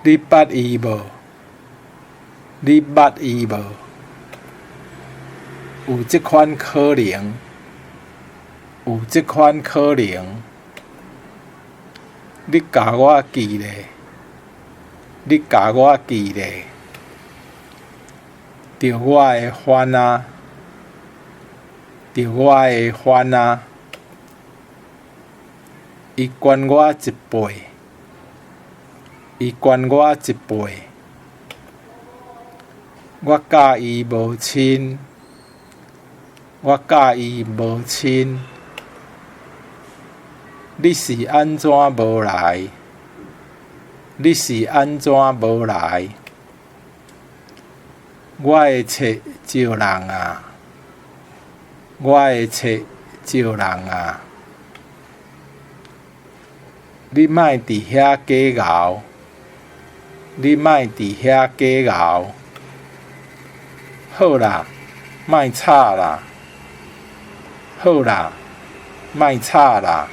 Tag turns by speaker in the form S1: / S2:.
S1: 你捌伊無？你捌伊無？有這款可能，有這款可能。你共我記咧，你共我記咧。著我的番仔，著我的番仔。伊懸我一輩，伊懸我一輩。我佮伊無親，我佮伊無親。你是按怎無來？你是按怎無來？我的冊借人矣，我的冊借人矣。你莫佇遐假𠢕，你莫佇遐假𠢕。好啦，莫吵啦！好啦，莫吵啦！